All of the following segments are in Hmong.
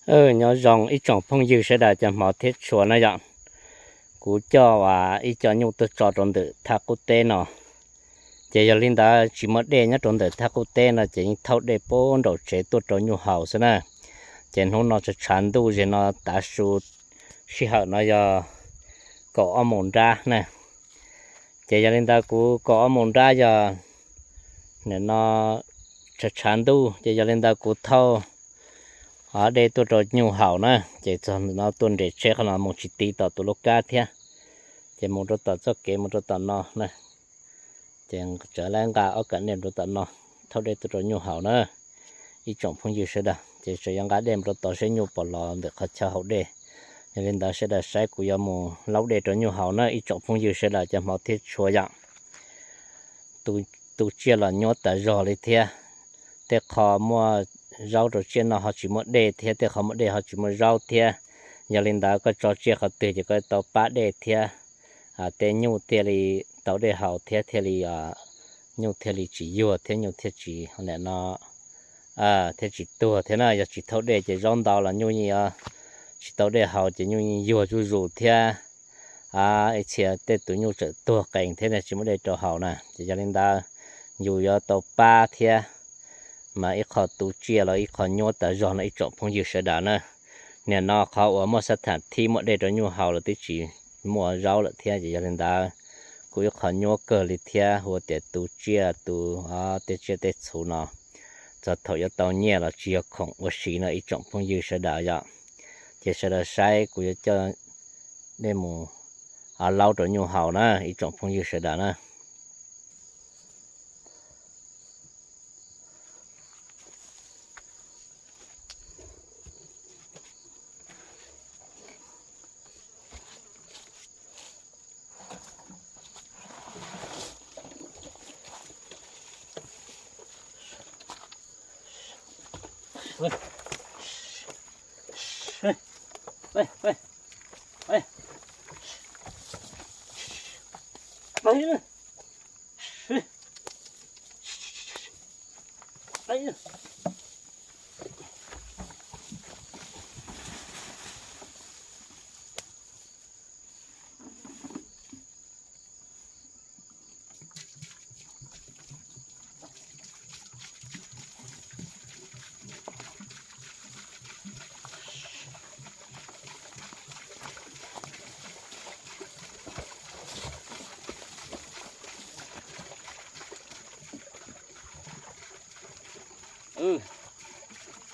Nyob zoo ib tsoom phooj ywg sawv daws cov hmov thiab tshua na yom. Kuv coj ib co nyuj tuaj tso rau ntawm thaj qub teb no. Ces yog li ntawd tsis muaj dej nyob rau ntawm thaj qub teb no ces yeej thauj dej puag nraum tsev tuaj rau nyuj haus xwb na. Ces hnub no tshav tshav ntuj zem no tav su sij hawm no yog kaum ob moos nrab na. Ces yog li ntawd kuv kaum ob moos nrab yog nim no tshav tshav ntuj ces yog li ntawd kuv thauj dej tuaj rau nyuj haus na. Ces txog no tuaj nres tsheb qhov no mus tsis ti tom tus lub kab thiab. Ces mus rau tom txoj kev mus rau tom no na. Ces tseem lawv nqa ob kam nej rau tom no, thauj dej tuaj rau nyuj haus na. Ib tsoom phooj ywg sawv daws ces tseem yuav nqa dej mus rau tom seb nyuj pom los ntawm qhov chaw haus dej. Yog li ntawd sawv daws saib kuv yuav mus laub dej rau nyuj haus na ib tsoom phooj ywg sawv daws cov hmov thiab tshua yom. Tu tsiaj los nyuaj tas zog li thiab. Tej qho muaj zaub rau tsiaj noj ho tsis muaj dej thiab, tej qho muaj dej ho tsis muaj zaub thiab. Yog li ntawd koj tso tsiaj qhov twg ces koj tau pab dej thiab. Tej nyuj thiaj li tau dej haus thiab thiaj li nyuj thiaj li tsis yuag thiab nyuj thiaj tsis no thiab tsis tuag thiab na. Yog tsis thauj dej ces zaub ntau los nyuj yeej tsis tau dej haus ces nyuj yeej yuag zuj zus thiab. Ib txhia tej tus nyuj tseem tuag qees thiab tsis muaj dej rau haus na. Ces yog li ntawd yus yuav tau pab thiab. Mas ib qho tu tsiaj los ib qho nyuaj tas zog no ib tsoom phooj ywg sawv daws na. Nim no qhov uas muaj xab tham thib muaj dej rau nyuj haus los twb tsis muaj zaub lawm thiab ces yog li ntawd kuj ib qho nyuaj kawg li thiab hu tias tu tsiaj tu tej tsiaj tej txhu no txog thaum yuav tau nyiaj los tsis yog khoom ua si no ib tsoom phooj ywg sawv daws yom. Ces sawv daws saib kuv yuav coj dej mus laub rau nyuj haus na ib tsoom phooj ywg sawv daws na.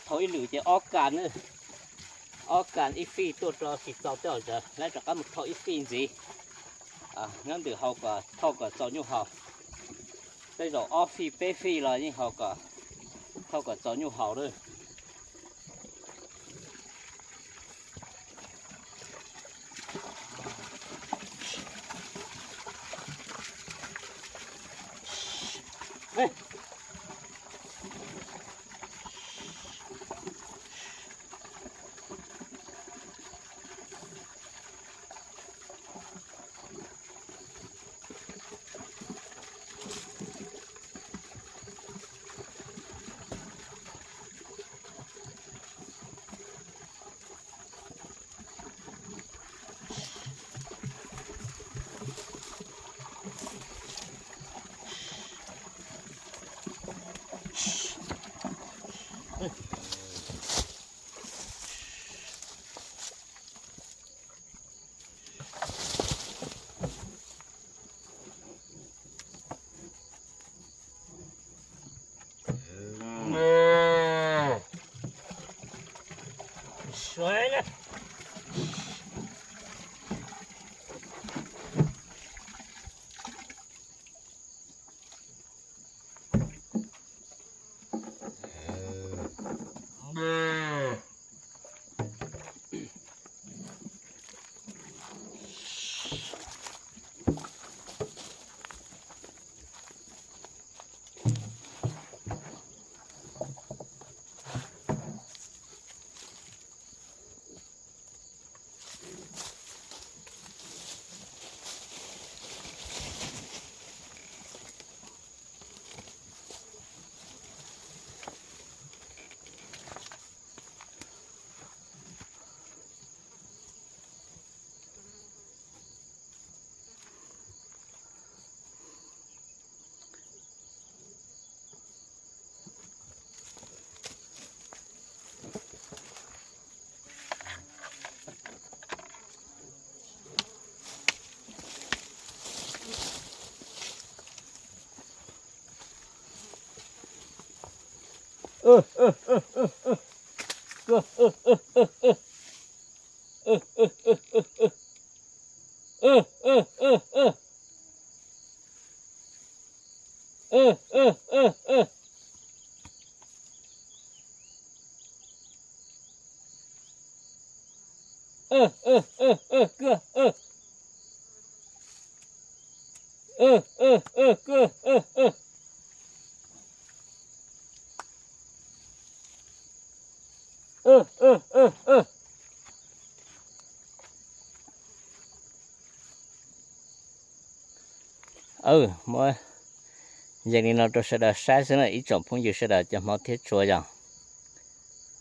Thauj ib lwm ces ob kas, ob kas ib fij tuaj rau tsis txaus tej zaum lawv rov qab mus thauj ib fij ntxiv. Nyob ntawm hauv kom thauj kom txaus nyuj haus. Tej zaum ob fij peb fij los yeej haus kom, thauj kom txaus nyuj haus lawm. Muab yees li no rau sawv daws saib xwb na ib tsoom phooj ywg sawv daws cov hmov thiab tshua yog.